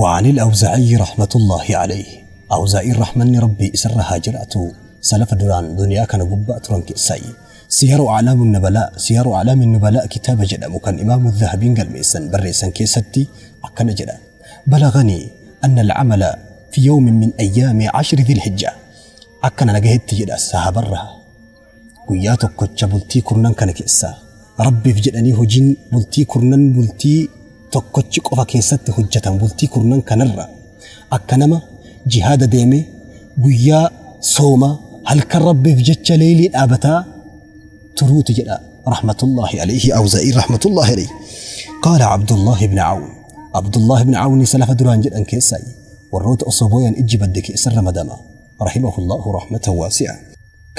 وعن الأوزاعي رحمة الله عليه، أوزاعي رحمن ربي إسرها جرأتو، سلف duraan duniyaa kana gubbaa turan keessaayi. Siyaru A'laamu Nubalaa, Siyaru A'laami Nubalaa kitaaba jedhamu kan Imaamu Dhahabiin galmeessan barreessan keessatti akkana jedha: بلغني أن العمل في يوم من أيام عشر ذي الحجة. Akkana nagahetti jedha sahabarraa, guyyaa tokkocha bultii kurnan kana keessaa Rabbiif jedhanii hojiin bultii kurnan, bultii tokkochi qofa keessatti hojjetan, bultii kurnan kanarra akka nama jihaada deeme, guyyaa sooma, halkan Rabbiif jecha leelii dhaabataa turuuti jedha رحمة الله عليه أوزائي رحمة الله عليه. قال عبد الله بن عون، عبد الله بن عون salafa duraan jedhan keessaa warroota osoo booyan ijji badde keessa ramadama، رحمه الله رحمة واسعة.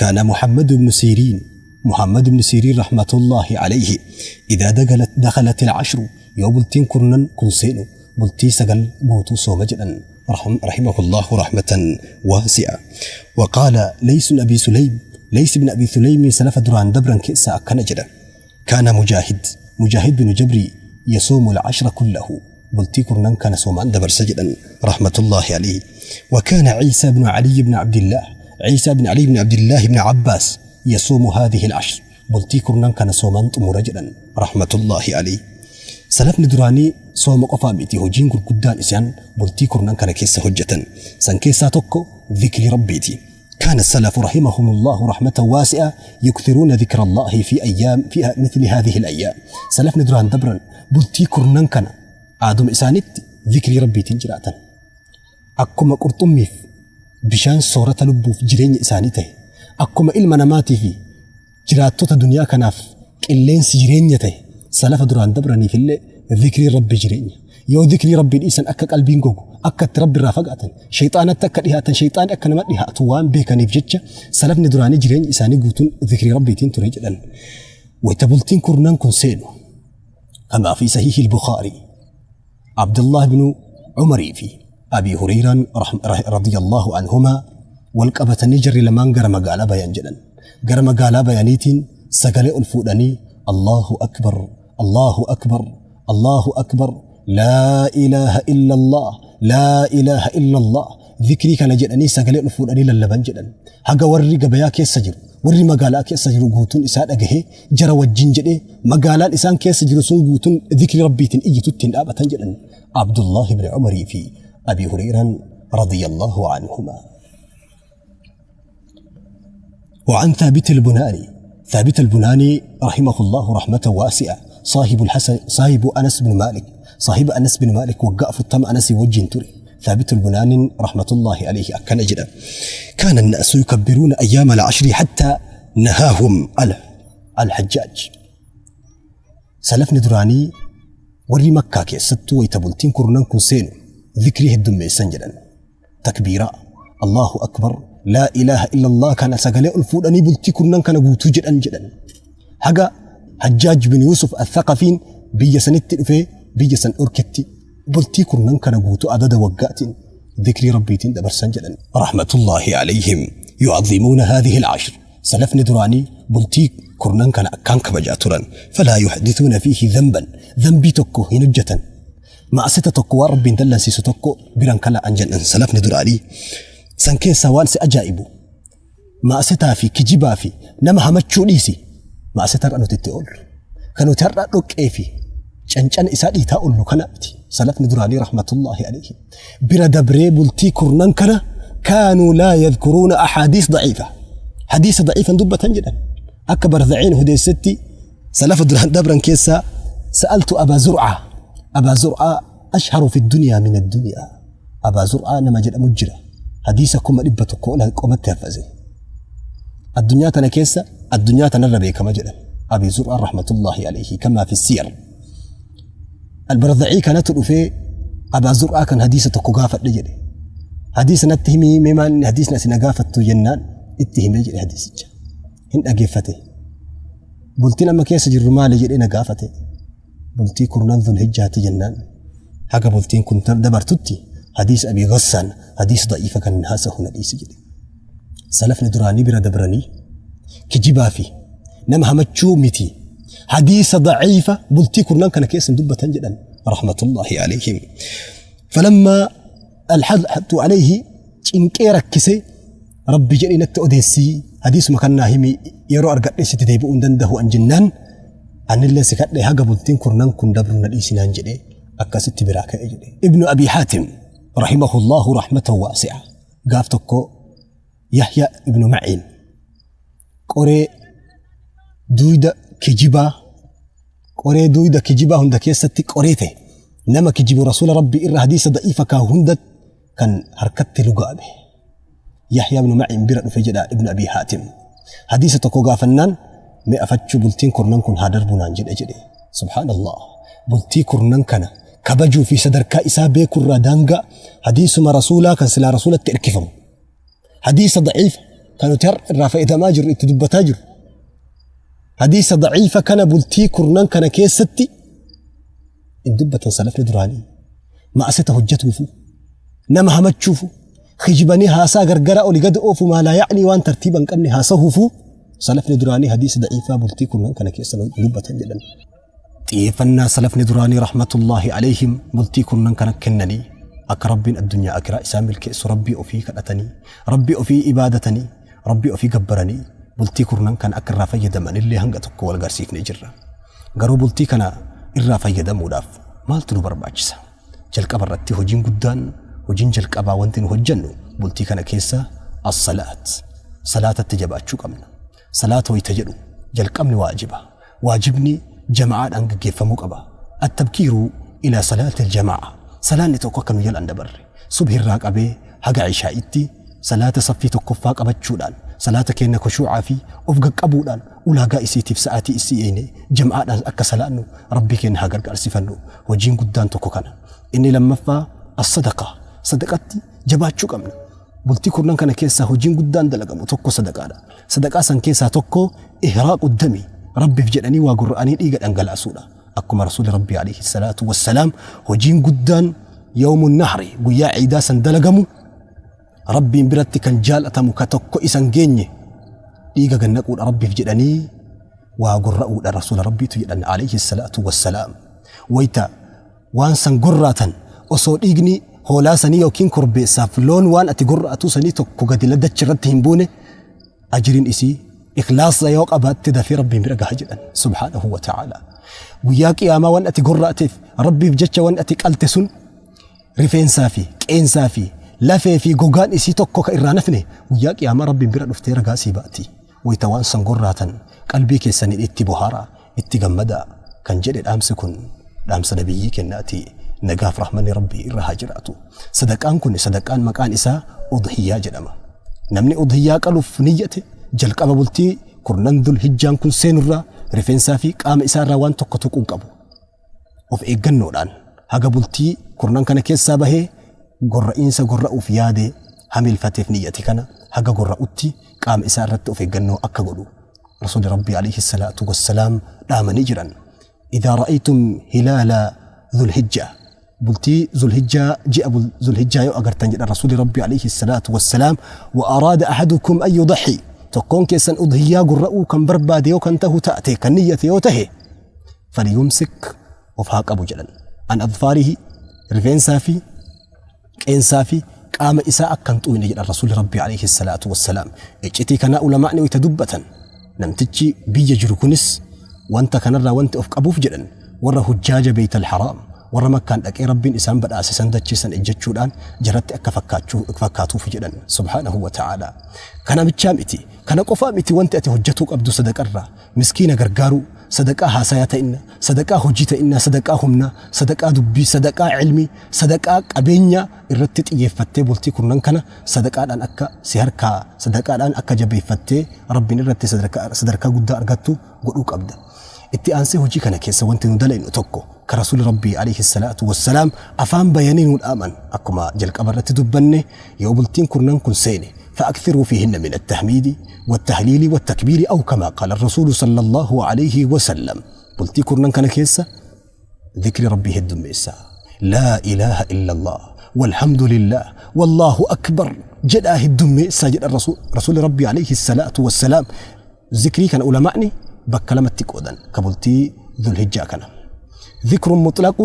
كان محمد بن سيرين، محمد بن سيرين رحمة الله عليه، إذا دخلت العشر، yoo bultiin kurnan kun seenu, bultii 9 guutuu sooma jedhan رحمه الله رحمة واسعة. وقال ليث أبي سليم، ليث بن أبي سليم salafa duraan dabran keessaa akkana jedha: كان مجاهد، مجاهد بن جبري، يصوم العشر كله، bultii kurnan kana soomaan dabarsa jedhan رحمة الله عليه. وكان عيسى بن علي بن عبد الله، عيسى بن علي بن عبد الله بن عباس، يصوم هذه العشر، bultii kurnan kana soomaan xumura jedhan رحمة الله عليه. Salafni duraanii sooma qofaa miti, hojiin gurguddaan isaan bultii kurnan kana keessa hojjetan san keessaa tokko dhikri Rabbiiti. كان السلف رحمهم الله رحمة واسعة يكثرون ذكر الله في أيام، في مثل هذه الأيام. Salafni duraan dabran bultii kurnan kana aaduma isaanitti dhikrii Rabbiitiin jiraatan. Akkuma qurxummiif bishaan soorata lubbuuf jireenya isaanii ta'e, akkuma ilma namaatii fi jiraattota duniyaa kanaaf qilleensi jireenya ta'e, salafa duraan dabraniif illee dhikrii Rabbi jireenya. Yoo dhikrii Rabbii dhiisan akka qalbiin gogu, akka itti Rabbi irraa fagaatan, shayxaanatti akka dhihaatan, shayxaanni akka nama dhihaatu waan beekaniif jecha salafni duraanii jireenya isaanii guutuun dhikrii Rabbiitiin ture jedhan. Wayita bultiin kurnan kun seenu, كما في صحيح البخاري، عبد الله بن عمر fi أبي هريرة رضي الله عنهما wal qabatanii jarri lamaan gara magaalaa bayan jedhan. Gara magaalaa bayaniitiin sagalee ol fuudhanii الله أكبر، الله أكبر، الله أكبر، لا إله إلا الله، لا إله إلا الله، dhikrii kana jedhanii sagalee ol fuudhanii lallaban jedhan. Haga warri gabayaa keessa jiru, warri magaalaa keessa jiru guutuun isaa dhagahee jara wajjin jedhee magaalaan isaan keessa jiru sun guutuun dhikrii Rabbiitiin iyyitutti hin dhaabatan jedhan Abdullah ibn Umarii fi Abi Hurayraan رضي الله عنهما. وعن ثابت البناني، ثابت البناني رحمه الله رحمة واسعة، صاحب الحسن، صاحب أنس بن مالك، صاحب أنس بن مالك، waggaa 40 أنس wajjin ture. ثابت البناني رحمة الله عليه akkana jedha: كان الناس يكبرون أيام العشر حتى نهاهم الحجاج. Salafni duraanii warri Makkaa keessattuu wayita bultiin kurnan kun seenu dhikrii heddummeessan jedhan. Takbiiraa, الله أكبر، لا إله إلا الله kana sagalee ol fuudhanii bultii kurnan kana guutuu jedhan jedhan. Haga Hajjaaj bin Yusuf Athaqafiin biyya sanitti dhufee biyya san dhorketti bultii kurnan kana guutuu adada waggaatiin dhikrii Rabbiitiin dabarsan jedhan رحمة الله عليهم. يعظمون هذه العشر. Salafni duraanii bultii kurnan kana akkaan kabajaa turan. فلا يحدثون فيه ذنبا، dhanbii tokko hin hojjetan, ma'asita tokko, waan Rabbiin dallansiisu tokko biran kala'an jedhan salafni duraanii. San keessaa waan si ajaa'ibu, ma'asitaa fi kijibaa fi nama hamachuu dhiisi, ma'asita har'a nuti itti oollu, kan nuti har'a dhoqqee fi cancana isaa dhiitaa oollu kana miti. Salafni duraanii رحمة الله عليهم bira dabree bultii kurnan kana كانوا لا يذكرون أحاديث ضعيفة، hadiisa daciifan dubbatan jedhan. Akka Barzaciin hudeessetti salafa duraan dabran keessaa: سألت أبا زرعة، أبا زرعة أشهر في الدنيا من الدنيا. أبا زرعة nama jedhamu jira, hadiisa 100,000 ol qomatti hafaze, addunyaa tana keessa addunyaa tanarra beekama jedhan أبي زرعة رحمة الله عليه كما في السير. Albarza'ii kanatu dhufee Abaa Zur'aa kan hadiisa tokko gaafadhe jedhe. Hadiisa natti himii mee, maal hadiisni asi na gaafattu jennaan, itti himee jedhe hadiisicha. Hin dhageeffate. Bultiin amma keessa jirru maali jedhee na gaafate. Bultii kurnan Dhulhijjaati jennaan, haga bultiin kun dabartutti hadiisa Abii Ghassaan, hadiisa da'iifa kan haasahu na dhiisi jedhe. Salafni duraanii bira dabranii kijibaa fi nama hamachuu miti, hadiisa daciifa bultii kurnan kana keessa dubbatan jedhan رحمة الله عليهم. Falammaa alhadtu alayhi cinqee rakkise Rabbi jedhii natti odeessii hadiisuma kan naa himi yeroo argadhee sitti deebi'uu hin dandahu an jennaan anillee si kadhe haga bultiin kurnan kun dabru na dhiisi naan jedhe akkasitti biraa ka'e jedhe. Ibnu Abii Haatim rahimahullahu rahmatan waasi'a gaaf tokko Yahya ibnu Maciin qoree duuyda kijibaa qoree duuyda kijibaa hunda keessatti qoree ta'e nama kijibu rasuula rabbii irra hadiisa da'iifa kaahu hunda kan harkatti lugaame Yahya ibnu Maciin bira dhufe jedha ibnu Abii Haatim hadiisa tokko gaafannaan mee afachuu bultiin kurnan kun haa darbu naan jedhe jedhe subhaanallah bultii kurnan kana kabajuu fi sadarkaa isaa beekurraa daangaa hadiisuma rasuulaa kan silaa rasuulatti erkifamu Hadiisa da'iifa kan nuti har'a irraa fayyadamaa jirru itti dubbataa jirru. Hadiisa da'iifa kana bultii kurnan kana keessatti hin dubbatan salafni duraanii. Ma'asita hojjetuufu, nama hamachuufu, kijibanii haasaa gargaraa oli gadi oofu maalaa ya'nii waan tartiiba hin qabne haasahuufu salafni duraanii hadiisa da'iifaa bultii kurnan kana keessa hin dubbatan jedhan. Xiyyeeffannaa salafni duraanii rahmatullaahi alayhim bultii kurnan kana kennanii akka Rabbiin addunyaa akiraa isaan milkeessu Rabbii ofii kadhatanii Rabbii ofii ibaadatanii Rabbii ofii gabbaranii bultii kurnan kana akka irraa fayyadaman illee hanga tokko wal garsiifnee jirra. Garuu bultii kana irraa fayyadamuudhaaf maaltu nu barbaachisa? Jalqaba irratti hojiin guddaan hojiin jalqabaa wanti nu hojjennu bultii kana keessa as-salaat salaatatti jabaachuu qabna. Salaata wayta jedhu jalqabni waajiba. Waajibni jama'aadhaan gaggeeffamuu qaba. Attabkiiru ilaa salaatil jamaa'a. Salaanni tokko akka nu jala hin dabarre. Subhirraa qabee haga ishaa'itti salaata saffii tokkoffaa qabachuudhaan salaata keenna kushuu'aa fi of gaqqabuudhaan ulaagaa isiitiif sa'aatii isii eeynee jama'aadhaan akka salaannu Rabbii keenna haa gargaarsifannu. Hojiin guddaan tokko kana. Inni lammaffaa as-sadaqaa. Sadaqatti jabaachuu qabna. Bultii kurnan kana keessaa hojiin guddaan dalagamu tokko sadaqaadha. Sadaqaa san keessaa tokko ihraaqu dami Rabbiif jedhanii waa gurra'anii dhiiga dhangalaasuudha. Akkuma Rasuulli Rabbii alayhi salaatu wassalaam hojiin guddaan yawmun nahri guyyaa ciidaa san dalagamu Rabbiin biratti kan jaalatamu ka tokko isan geenye dhiiga gannaquudha Rabbiif jedhanii waa gurra'uudha Rasuula Rabbiitu jedhan alayhi salaatu wassalaam. Wayta waan san gorraatan osoo dhiigni hoolaa sanii yookiin korbeessaaf loon waan ati gorra'atuu sanii tokko gadi dachi irratti hin buune ajriin isii ikhlaasa yoo qabaatte dafee rabbiin bira gaha jedhan subhaanahu wa ta'ala. Guyyaa qiyaamaa waan ati gorra'ateef rabbiif jecha waan ati qalte sun rifeensaa fi qeensaa fi lafee fi gogaan isii tokko ka irraa nafne guyyaa qiyaamaa rabbiin bira dhuftee ragaa sii baati. Wayta waan san gorraatan qalbii keessaniin itti bohaaraa itti gammadaa kan jedhe dhaamsi kun dhaamsa nabiyyii kennaati nagaaf rahmanni rabbii irra haa jiraatu. Sadaqaan kun sadaqaan maqaan isaa udhiyyaa jedhama. Namni udhiyyaa qaluuf niyyate jalqaba bultii kurnan dul hijjaan kun seenurraa rifeensaa fi qaama isaarraa waan tokko tuquu qabu. Of eeggannoodhaan haga bultii kurnan kana keessaa bahee gorra'iinsa gorra'uuf yaade hamilfateef niyyate kana haga gorra'utti qaama isaa irratti of eeggannoo akka godhu Rasuulli Rabbii alayhi salaatu wassalaam dhaamanii jiran. Idaa ra'aytum hilaala Zulhijjaa bultii Zulhijjaa ji'a Zulhijjaa yoo agartan jedhan Rasuulli Rabbii alayhi salaatu wassalaam wa araada ahadukum an yudaxi tokkoon keessan udhiyyaa gurra'uu kan barbaade yoo kan tahu taate kan niyyate yoo tahe falyumsik of haa qabu jedhan an adfaarihi rifeensaa fi qeensaa fi qaama isaa akka hin xuuyne jedhan Rasuulli Rabbii alayhi salaatu wassalaam. Iccitii kanaa ulamaa'ni wayita dubbatan namtichi biyya jiru kunis wanta kanarraa wanti of qabuuf jedhan warra hujjaaja beeytal haraam warra makkaan dhaqee Rabbiin isaan badhaase san dachee san ejjechuudhaan jaratti akka fakkaatuuf jedhan subhaanahu wa ta'aalaa. Kana bichaa miti kana qofaa miti wanti ati hojjetuu qabdu sadaqarraa miskiina gargaaruu, sadaqaa haasayaa ta'inna, sadaqaa hojii ta'inna, sadaqaa humnaa, sadaqaa dubbii, sadaqaa ilmii, sadaqaa qabeenyaa irratti xiyyeeffattee bultii kurnan kana sadaqaadhaan akka si harkaa sadaqaadhaan akka jabeeffattee Rabbiin irratti sadarkaa guddaa argattu godhuu qabda. Itti aansee hojii kana keessa wanti nu dalaynu tokko ka Rasuulli Rabbii alayhi salaatu wassalaam afaan bayanii nu dhaaman akkuma jalqaba irratti dubbanne yoo bultiin kurnan kun seene فأكثروا فيهن من التحميد والتهليل والتكبير أو كما قال الرسول صلى الله عليه وسلم bultii kurnan kana keessa ذكر ربي heddummeessaa لا إله إلا الله والحمد لله والله أكبر jedhaa heddummeessaa jedha رسول ربي عليه الصلاة والسلام. Zikrii kana ulamaa'ni bakka lamatti qoodan ka bultii dhulhijjaa kana ذكر مطلق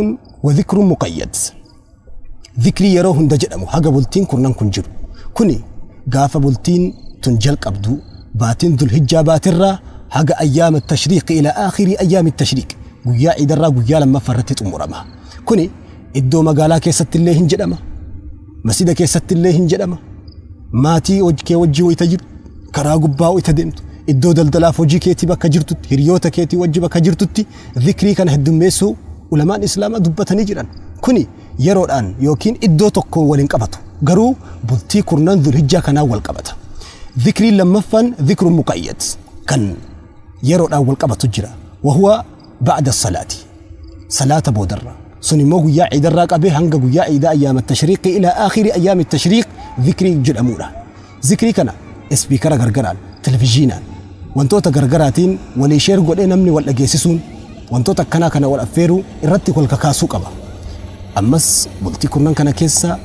وذكر مقيد. Zikrii yeroo hunda jedhamu haga bultiin kurnan kun jiru. Kuni gaafa bultiin tun jalqabdu baatiin Dhulhijjaa baatirraa haga ayyaama tashriiqi ila aakhirii ayyaami tashriiq guyyaa ciidarraa guyyaa lammaffaa irratti xumurama. Kuni iddoo magaalaa keessatti illee hin jedhama. Masjida keessatti illee hin jedhama. Maatii kee wajjii wayita jiru, karaa gubbaa wayita deemtu, iddoo daldalaaf hojii keetii bakka jirtutti, hiriyoota keetii wajji bakka jirtutti zikrii kana heddummeessuu ulamaan islaamaa dubbatanii jiran. Kuni yeroodhaan yookiin iddoo tokkoon wal hin qabatu. Garuu bultii kurnan Dhulhijjaa kanaan wal qabata. Zikriin lammaffaan zikru muqayyad kan yeroodhaan wal qabatu jira. Wahuwa ba'da salaati. Salaata boodarra. Sun immoo guyyaa ciidarraa qabee hanga guyyaa ciidaa ayyaama tashriiqi ilaa aakhiri ayyaami tashriiq zikrii jedhamuudha. Zikrii kana ispiikara gargaraan, televizhiinaan, wantoota gargaraatiin walii sheer godhee namni wal dhageessisuun wantoota akkanaa kana wal affeeruu irratti wal kakaasuu qaba. Ammas bultii kurnan kana keessa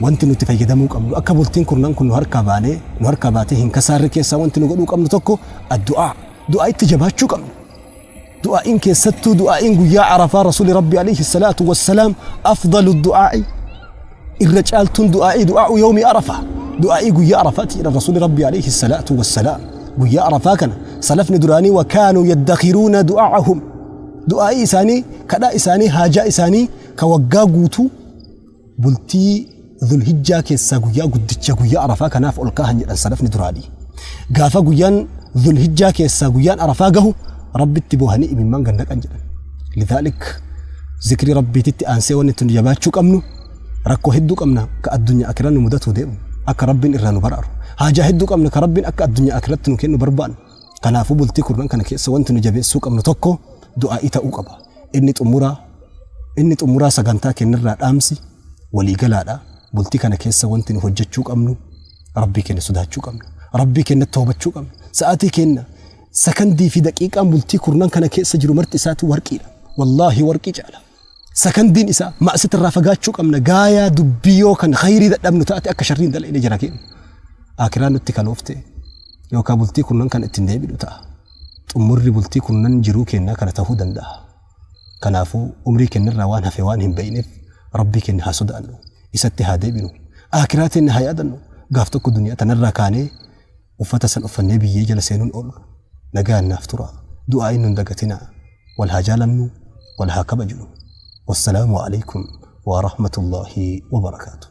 wanti nuti fayyadamuu qabnu akka bultiin kurnan kun nu harkaa baanee nu harkaa baatee hin kasaarre keessaa wanti nu godhuu qabnu tokko addu'aa. Du'aa itti jabaachuu qabna. Du'aa'iin keessattuu du'aa'iin guyyaa Arafaa Rasuuli Rabbi alayhi salaatu wassalaam afdalu du'aa'i irra caaltuun du'aa'ii du'aa'u yawmi Arafaa du'aa'ii guyyaa Arafaati jedhan Rasuuli Rabbi alayhi salaatu wassalaam guyyaa Arafaa kana salafni duraanii wa kaanuu yaddakhiruuna du'aa'ahum du'aa'ii isaanii kadhaa isaanii haajaa isaanii ka waggaa guutuu Bultii Dhulhijjaa keessaa guyyaa guddicha guyyaa Arafaa kanaaf ol kaahan jedhan salafni duraanii. Gaafa guyyaan Dhulhijjaa keessaa guyyaan Arafaa gahu Rabbitti boohanii imimmaan gad naqan jedhan. Lidhaalik zikrii Rabbiititti aansee wanni tun jabaachuu qabnu rakkoo hedduu qabna ka addunyaa akiraa nu mudatuu deemu akka Rabbiin irraa nu baraaru. Haajaa hedduu qabna ka Rabbiin akka addunyaa akiratti nu kennu barbaannu. Kanaafuu bultii kurnan kana keessa wanti nu jabeessuu qabnu tokko du'aa'ii ta'uu qaba. Inni xumuraa Inni xumuraa sagantaa keenyarraa dhaamsi walii galaadha. Bultii kana keessa wanti nu hojjechuu qabnu Rabbii keenya sodaachuu qabna. Rabbii keenyatti tawbachuu qabna. Sa'aatii keenya sakandii fi daqiiqaan bultii kurnan kana keessa jiru marti isaatu warqiidha. Wallaahi warqii caala. Sakandiin isaa ma'asita irraa fagaachuu qabna. Gaayaa dubbii yoo kan khayrii dadhabnu taate akka sharriin dalayne jira keenya. Akiraan nutti kaloofte yookaan bultii kurnan kana ittiin deebinu ta'a. Xumurri bultii kurnan jiruu keenyaa kana tahuu danda'a. Kanaafuu umrii keenyarraa waan hafe waan hin beekneef Rabbii keenya haa sodaannu. Isatti haa deebinu. Aakiraa teenya haa yaadannu. Gaaf tokko duniyaa tanarraa kaanee uffata san uffannee biyyee jala seenuun oolu. Nagaan naaf tura. Du'aa'iin nun dagatinaa. Wal haa jaalannu. Wal haa kabajnu. Wassalaamu alaikum wa rahmatullahi wa barakaatuh.